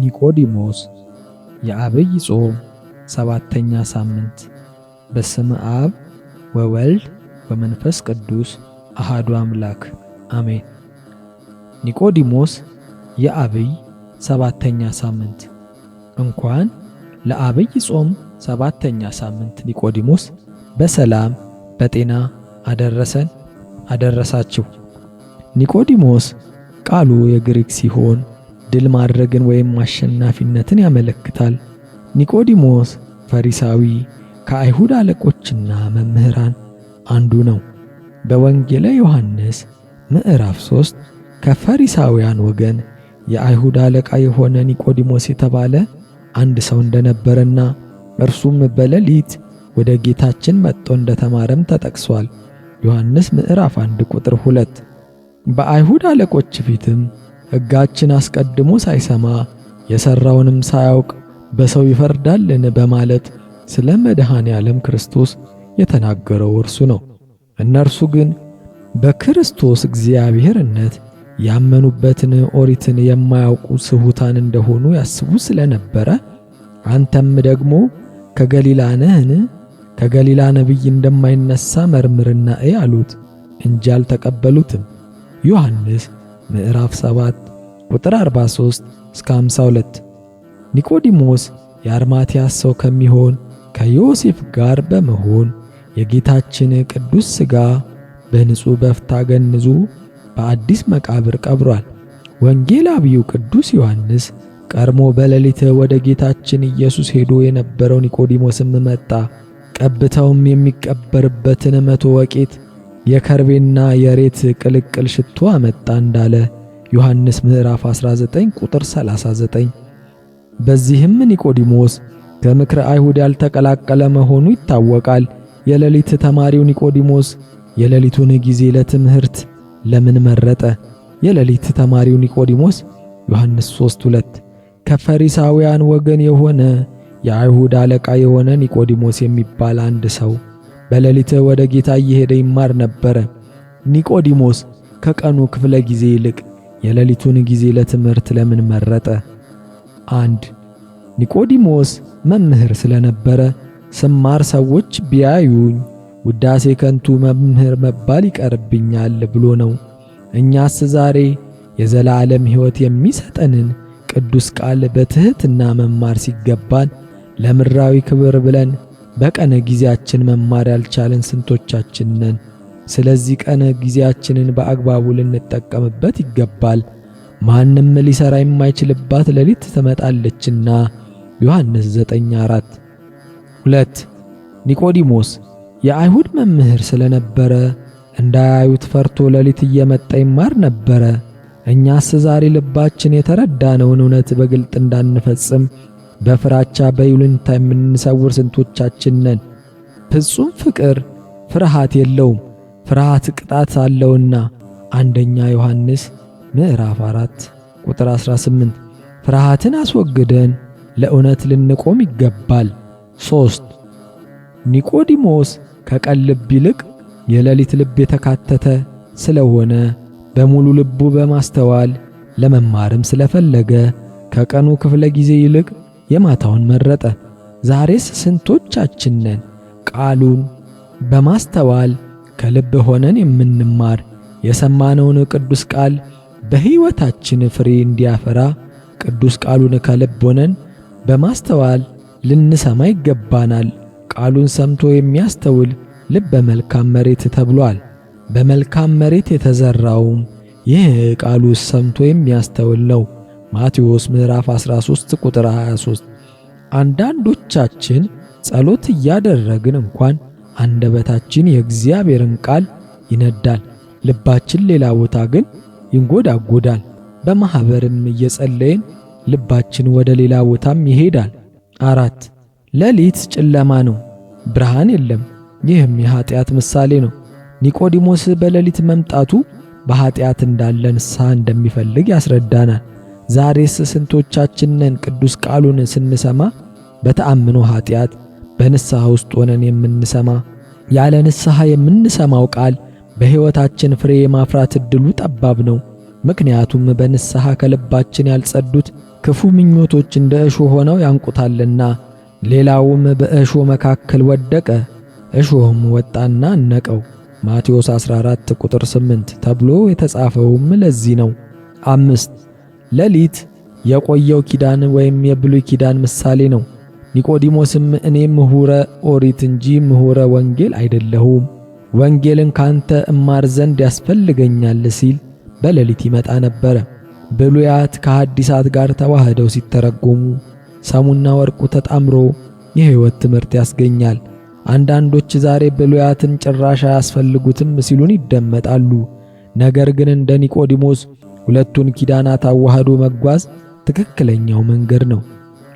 ኒቆዲሞስ የዐቢይ ጾም ሰባተኛ ሳምንት። በስመ አብ ወወልድ ወመንፈስ ቅዱስ አሃዱ አምላክ አሜን። ኒቆዲሞስ የዐቢይ ሰባተኛ ሳምንት። እንኳን ለዐቢይ ጾም ሰባተኛ ሳምንት ኒቆዲሞስ በሰላም በጤና አደረሰን አደረሳችሁ። ኒቆዲሞስ ቃሉ የግሪክ ሲሆን ድል ማድረግን ወይም አሸናፊነትን ያመለክታል። ኒቆዲሞስ ፈሪሳዊ ከአይሁድ አለቆችና መምህራን አንዱ ነው። በወንጌለ ዮሐንስ ምዕራፍ 3 ከፈሪሳውያን ወገን የአይሁድ አለቃ የሆነ ኒቆዲሞስ የተባለ አንድ ሰው እንደነበረና እርሱም በሌሊት ወደ ጌታችን መጥቶ እንደተማረም ተጠቅሷል። ዮሐንስ ምዕራፍ 1 ቁጥር 2። በአይሁድ አለቆች ፊትም ሕጋችን አስቀድሞ ሳይሰማ የሠራውንም ሳያውቅ በሰው ይፈርዳልን በማለት ስለ መድኃኔ ዓለም ክርስቶስ የተናገረው እርሱ ነው። እነርሱ ግን በክርስቶስ እግዚአብሔርነት ያመኑበትን ኦሪትን የማያውቁ ስሑታን እንደሆኑ ያስቡ ስለነበረ አንተም ደግሞ ከገሊላ ነህን? ከገሊላ ነቢይ እንደማይነሣ መርምርና እይ አሉት እንጂ አልተቀበሉትም። ዮሐንስ ምዕራፍ 7 ቁጥር 43 እስከ 52። ኒቆዲሞስ የአርማትያስ ሰው ከሚሆን ከዮሴፍ ጋር በመሆን የጌታችን ቅዱስ ሥጋ በንጹሕ በፍታ ገንዞ በአዲስ መቃብር ቀብሯል። ወንጌላዊው ቅዱስ ዮሐንስ ቀድሞ በሌሊት ወደ ጌታችን ኢየሱስ ሄዶ የነበረው ኒቆዲሞስም መጣ። ቀብተውም የሚቀበርበትን 100 ወቄት የከርቤና የሬት ቅልቅል ሽቶ አመጣ እንዳለ ዮሐንስ ምዕራፍ 19 ቁጥር 39። በዚህም ኒቆዲሞስ ከምክረ አይሁድ ያልተቀላቀለ መሆኑ ይታወቃል። የሌሊት ተማሪው ኒቆዲሞስ የሌሊቱን ጊዜ ለትምህርት ለምን መረጠ? የሌሊት ተማሪው ኒቆዲሞስ ዮሐንስ 3:2 ከፈሪሳውያን ወገን የሆነ የአይሁድ አለቃ የሆነ ኒቆዲሞስ የሚባል አንድ ሰው በሌሊት ወደ ጌታ እየሄደ ይማር ነበረ። ኒቆዲሞስ ከቀኑ ክፍለ ጊዜ ይልቅ የሌሊቱን ጊዜ ለትምህርት ለምን መረጠ? 1 ኒቆዲሞስ መምህር ስለነበረ ስማር ሰዎች ቢያዩኝ ውዳሴ ከንቱ መምህር መባል ይቀርብኛል ብሎ ነው። እኛስ ዛሬ የዘላለም ሕይወት የሚሰጠንን ቅዱስ ቃል በትሕትና መማር ሲገባን ለምድራዊ ክብር ብለን በቀን ጊዜያችን መማር ያልቻልን ስንቶቻችን ነን? ስለዚህ ቀን ጊዜያችንን በአግባቡ ልንጠቀምበት ይገባል። ማንም ሊሰራ የማይችልባት ሌሊት ትመጣለችና ዮሐንስ 9:4። 2 ኒቆዲሞስ የአይሁድ መምህር ስለነበረ እንዳያዩት ፈርቶ ሌሊት እየመጣ ይማር ነበረ። እኛስ ዛሬ ልባችን የተረዳነውን እውነት በግልጥ እንዳንፈጽም በፍራቻ በይሉኝታ የምንሰውር ስንቶቻችን ነን? ፍጹም ፍቅር ፍርሃት የለውም፣ ፍርሃት ቅጣት አለውና። አንደኛ ዮሐንስ ምዕራፍ 4 ቁጥር 18። ፍርሃትን አስወግደን ለእውነት ልንቆም ይገባል። 3 ኒቆዲሞስ ከቀን ልብ ይልቅ የሌሊት ልብ የተካተተ ስለሆነ በሙሉ ልቡ በማስተዋል ለመማርም ስለፈለገ ከቀኑ ክፍለ ጊዜ ይልቅ የማታውን መረጠ። ዛሬስ ስንቶቻችን ነን ቃሉን በማስተዋል ከልብ ሆነን የምንማር? የሰማነውን ቅዱስ ቃል በሕይወታችን ፍሬ እንዲያፈራ ቅዱስ ቃሉን ከልብ ሆነን በማስተዋል ልንሰማ ይገባናል። ቃሉን ሰምቶ የሚያስተውል ልበ መልካም መሬት ተብሏል። በመልካም መሬት የተዘራውም ይህ ቃሉ ሰምቶ የሚያስተውል ነው። ማቴዎስ ምዕራፍ 13 ቁጥር 23። አንዳንዶቻችን ጸሎት እያደረግን እንኳን አንደበታችን የእግዚአብሔርን ቃል ይነዳል፣ ልባችን ሌላ ቦታ ግን ይንጎዳጎዳል። በማኅበርም እየጸለይን ልባችን ወደ ሌላ ቦታም ይሄዳል። 4 ሌሊት ጨለማ ነው፣ ብርሃን የለም። ይህም የኀጢአት ምሳሌ ነው። ኒቆዲሞስ በሌሊት መምጣቱ በኀጢአት እንዳለ ንስሐ እንደሚፈልግ ያስረዳናል። ዛሬስ ስንቶቻችን ነን ቅዱስ ቃሉን ስንሰማ በተአምኖ ኀጢአት በንስሐ ውስጥ ሆነን የምንሰማ? ያለ ንስሐ የምንሰማው ቃል በሕይወታችን ፍሬ የማፍራት ዕድሉ ጠባብ ነው። ምክንያቱም በንስሐ ከልባችን ያልጸዱት ክፉ ምኞቶች እንደ እሾህ ሆነው ያንቁታልና። ሌላውም በእሾህ መካከል ወደቀ፣ እሾህም ወጣና አነቀው። ማቴዎስ 14 ቁጥር 8 ተብሎ የተጻፈውም ለዚህ ነው። 5. ሌሊት የቆየው ኪዳን ወይም የብሉይ ኪዳን ምሳሌ ነው። ኒቆዲሞስም እኔ ምሁረ ኦሪት እንጂ ምሁረ ወንጌል አይደለሁም፣ ወንጌልን ካንተ እማር ዘንድ ያስፈልገኛል ሲል በሌሊት ይመጣ ነበረ። ብሉያት ከሐዲሳት ጋር ተዋህደው ሲተረጎሙ ሰሙና ወርቁ ተጣምሮ የሕይወት ትምህርት ያስገኛል። አንዳንዶች ዛሬ ብሉያትን ጭራሽ አያስፈልጉትም ሲሉን ይደመጣሉ። ነገር ግን እንደ ኒቆዲሞስ ሁለቱን ኪዳናት አዋህዶ መጓዝ ትክክለኛው መንገድ ነው።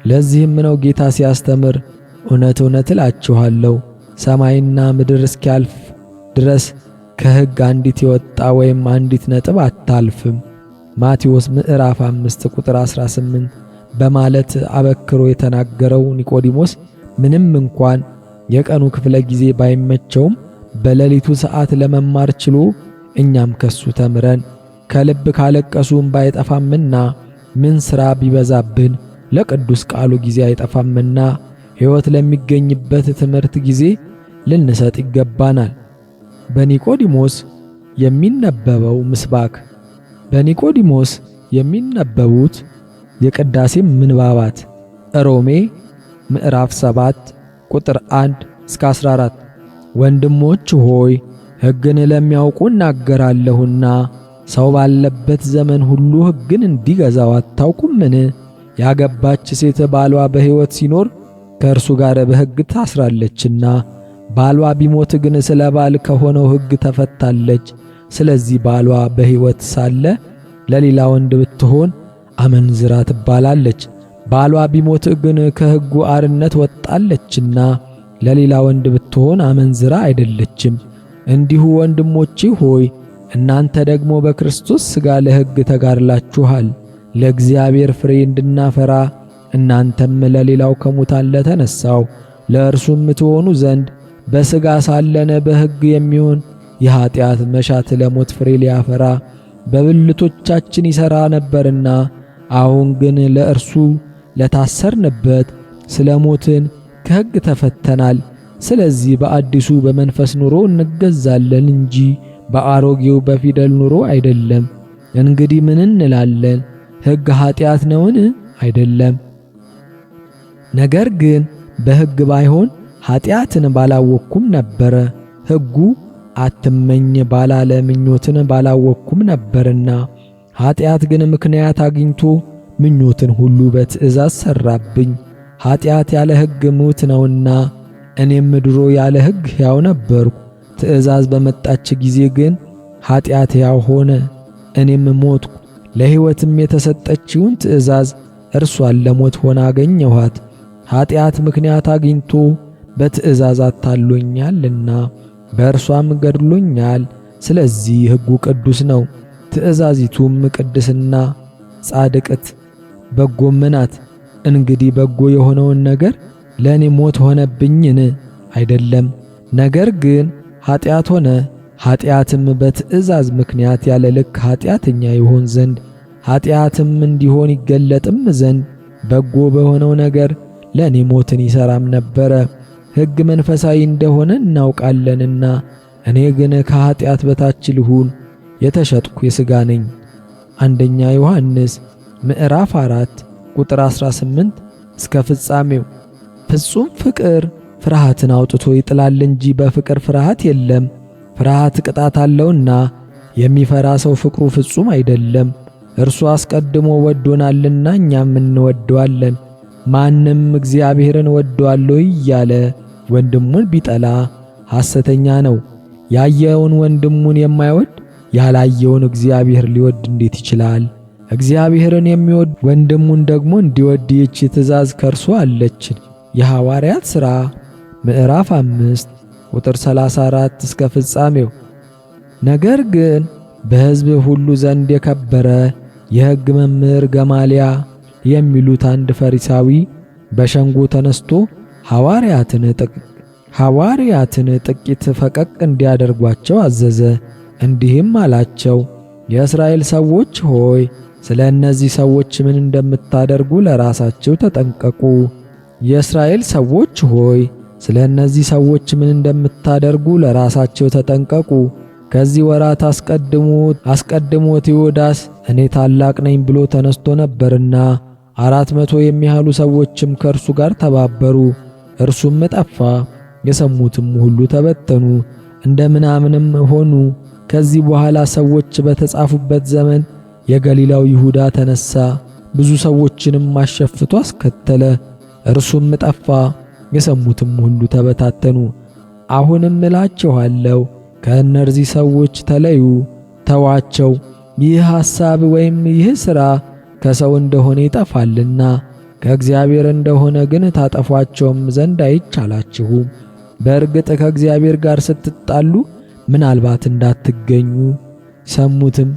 ለዚህም ነው ጌታ ሲያስተምር እውነት እውነት እላችኋለሁ ሰማይና ምድር እስኪያልፍ ድረስ ከሕግ አንዲት የወጣ ወይም አንዲት ነጥብ አታልፍም፣ ማቴዎስ ምዕራፍ 5 ቁጥር 18 በማለት አበክሮ የተናገረው ኒቆዲሞስ ምንም እንኳን የቀኑ ክፍለ ጊዜ ባይመቸውም በሌሊቱ ሰዓት ለመማር ችሎ እኛም ከሱ ተምረን ከልብ ካለቀሱ እምባ አይጠፋምና ምን ሥራ ቢበዛብን ለቅዱስ ቃሉ ጊዜ አይጠፋምና ሕይወት ለሚገኝበት ትምህርት ጊዜ ልንሰጥ ይገባናል። በኒቆዲሞስ የሚነበበው ምስባክ። በኒቆዲሞስ የሚነበቡት የቅዳሴ ምንባባት ሮሜ ምዕራፍ 7 ቁጥር 1 እስከ 14። ወንድሞች ሆይ፣ ሕግን ለሚያውቁ እናገራለሁና ሰው ባለበት ዘመን ሁሉ ሕግን እንዲገዛው አታውቁምን? ያገባች ሴት ባሏ በሕይወት ሲኖር ከእርሱ ጋር በሕግ ታስራለችና፣ ባሏ ቢሞት ግን ስለ ባል ከሆነው ሕግ ተፈታለች። ስለዚህ ባሏ በሕይወት ሳለ ለሌላ ወንድ ብትሆን አመንዝራ ትባላለች። ባሏ ቢሞት ግን ከሕጉ አርነት ወጣለችና ለሌላ ወንድ ብትሆን አመንዝራ አይደለችም። እንዲሁ ወንድሞቼ ሆይ፣ እናንተ ደግሞ በክርስቶስ ሥጋ ለሕግ ተጋድላችኋል፣ ለእግዚአብሔር ፍሬ እንድናፈራ እናንተም ለሌላው ከሙታን ለተነሳው ለእርሱም ትሆኑ ዘንድ በሥጋ ሳለን በሕግ የሚሆን የኀጢአት መሻት ለሞት ፍሬ ሊያፈራ በብልቶቻችን ይሠራ ነበርና፣ አሁን ግን ለእርሱ ለታሰርንበት ስለ ሞትን ከሕግ ተፈተናል። ስለዚህ በአዲሱ በመንፈስ ኑሮ እንገዛለን እንጂ በአሮጌው በፊደል ኑሮ አይደለም። እንግዲህ ምን እንላለን? ሕግ ኀጢአት ነውን? አይደለም። ነገር ግን በሕግ ባይሆን ኀጢአትን ባላወቅኩም ነበረ። ሕጉ አትመኝ ባላለ ምኞትን ባላወቅኩም ነበርና። ኀጢአት ግን ምክንያት አግኝቶ ምኞትን ሁሉ በትእዛዝ ሠራብኝ። ኀጢአት ያለ ሕግ ሙት ነውና፣ እኔም ድሮ ያለ ሕግ ሕያው ነበርኩ። ትእዛዝ በመጣች ጊዜ ግን ኀጢአት ሕያው ሆነ፣ እኔም ሞትኩ። ለሕይወትም የተሰጠችውን ትእዛዝ እርሷን ለሞት ሆና አገኘኋት። ኀጢአት ምክንያት አግኝቶ በትእዛዝ አታሎኛልና በእርሷም ገድሎኛል። ስለዚህ ሕጉ ቅዱስ ነው፣ ትእዛዚቱም ቅድስና ጻድቅት በጎም ናት። እንግዲህ በጎ የሆነውን ነገር ለእኔ ሞት ሆነብኝን? አይደለም። ነገር ግን ኀጢአት ሆነ። ኀጢአትም በትእዛዝ ምክንያት ያለ ልክ ኀጢአተኛ ይሆን ዘንድ፣ ኀጢአትም እንዲሆን ይገለጥም ዘንድ በጎ በሆነው ነገር ለእኔ ሞትን ይሠራም ነበረ። ሕግ መንፈሳዊ እንደሆነ እናውቃለንና፣ እኔ ግን ከኀጢአት በታች ልሁን፣ የተሸጥኩ የሥጋ ነኝ። አንደኛ ዮሐንስ ምዕራፍ 4 ቁጥር 18 እስከ ፍጻሜው። ፍጹም ፍቅር ፍርሃትን አውጥቶ ይጥላል እንጂ በፍቅር ፍርሃት የለም። ፍርሃት ቅጣት አለውና የሚፈራ ሰው ፍቅሩ ፍጹም አይደለም። እርሱ አስቀድሞ ወዶናልና እኛም እንወደዋለን። ማንም እግዚአብሔርን ወዶአለሁ እያለ ወንድሙን ቢጠላ ሐሰተኛ ነው። ያየውን ወንድሙን የማይወድ ያላየውን እግዚአብሔር ሊወድ እንዴት ይችላል? እግዚአብሔርን የሚወድ ወንድሙን ደግሞ እንዲወድ ይህች ትእዛዝ ከእርሱ አለችን። የሐዋርያት ሥራ ምዕራፍ 5 ቁጥር 34 እስከ ፍጻሜው። ነገር ግን በሕዝብ ሁሉ ዘንድ የከበረ የሕግ መምህር ገማልያ የሚሉት አንድ ፈሪሳዊ በሸንጎ ተነስቶ ሐዋርያትን ጥቂት ፈቀቅ እንዲያደርጓቸው አዘዘ። እንዲህም አላቸው፣ የእስራኤል ሰዎች ሆይ፣ ስለ እነዚህ ሰዎች ምን እንደምታደርጉ ለራሳችሁ ተጠንቀቁ። የእስራኤል ሰዎች ሆይ፣ ስለ እነዚህ ሰዎች ምን እንደምታደርጉ ለራሳችሁ ተጠንቀቁ። ከዚህ ወራት አስቀድሞ ቴዎዳስ እኔ ታላቅ ነኝ ብሎ ተነስቶ ነበርና 400 የሚያህሉ ሰዎችም ከእርሱ ጋር ተባበሩ። እርሱም ጠፋ፣ የሰሙትም ሁሉ ተበተኑ፣ እንደ ምናምንም ሆኑ። ከዚህ በኋላ ሰዎች በተጻፉበት ዘመን የገሊላው ይሁዳ ተነሳ፣ ብዙ ሰዎችንም አሸፍቶ አስከተለ። እርሱም ጠፋ፣ የሰሙትም ሁሉ ተበታተኑ። አሁንም እላችኋለሁ፣ ከእነርዚህ ሰዎች ተለዩ፣ ተዋቸው። ይህ ሐሳብ ወይም ይህ ሥራ ከሰው እንደሆነ ይጠፋልና ከእግዚአብሔር እንደሆነ ግን ታጠፏቸውም ዘንድ አይቻላችሁም። በእርግጥ ከእግዚአብሔር ጋር ስትጣሉ ምናልባት እንዳትገኙ። ሰሙትም።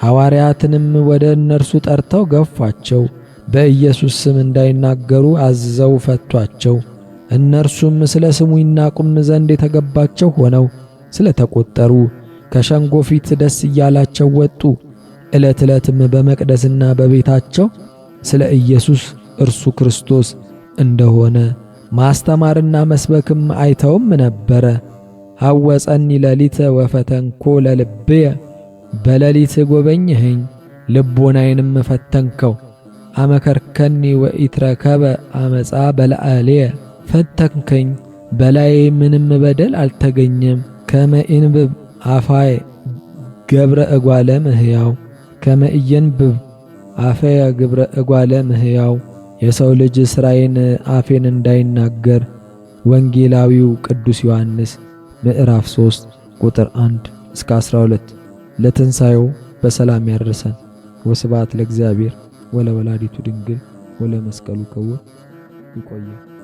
ሐዋርያትንም ወደ እነርሱ ጠርተው ገፏቸው። በኢየሱስ ስም እንዳይናገሩ አዝዘው ፈቷቸው። እነርሱም ስለ ስሙ ይናቁም ዘንድ የተገባቸው ሆነው ስለ ተቆጠሩ ከሸንጎ ፊት ደስ እያላቸው ወጡ። ዕለት ዕለትም በመቅደስና በቤታቸው ስለ ኢየሱስ እርሱ ክርስቶስ እንደሆነ ማስተማርና መስበክም አይተውም ነበረ። ሐወፀኒ ሌሊተ ወፈተንኮ ለልብየ፣ በሌሊት ጎበኘኸኝ ልቦናዬንም ፈተንከው። አመከርከኒ ወኢትረከበ አመፃ በላዕሌየ፣ ፈተንከኝ በላዬ ምንም በደል አልተገኘም። ከመ ኢንብብ አፋየ ገብረ እጓለ እምህያው፣ ከመ ኢየንብብ አፈየ ግብረ እጓለ እምህያው፣ የሰው ልጅ ሥራዬን አፌን እንዳይናገር። ወንጌላዊው ቅዱስ ዮሐንስ ምዕራፍ 3 ቁጥር 1 እስከ 12። ለትንሣኤው በሰላም ያደርሰን። ወስብሐት ለእግዚአብሔር ወለወላዲቱ ድንግል ወለመስቀሉ ክቡር። ይቆየን።